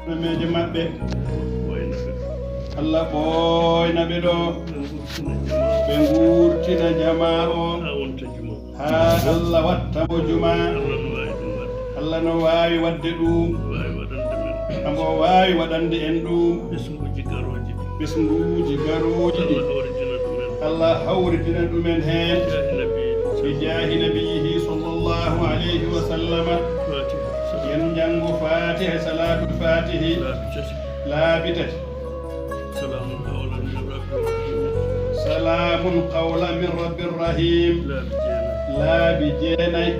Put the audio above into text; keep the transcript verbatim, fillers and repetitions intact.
Meeje maɓɓe. Ɓooyna ɓe. Allah ɓooyna ɓe ɗo. Ɓe ngurtina jamaa. Ɓe ngurtina jamaa o. Haa wonta juma. Haa Allah watta mo juma. Allah no waawi ɗum waɗde. Allah no waawi waɗde ɗum. Waawi waɗande men. Amo waawi waɗande en ɗum. Ɓesnguuji garooji. Ɓesnguuji garooji ɗi. Allah hawritina ɗum en. Allah hawritina ɗum en heen. Bi jaahi nabi. Bi jaahi nabiyihi sallallahu alayhi wa sallama. Fatiha. Yen njanngu Fatiha, Salaatul Fatihi. Laabi tati. Laabi tati. Salaamun qawlan min rabbir rahim. Salaamun qawlan min rabbir rahim. Laabi jeenay. Laabi jeenay.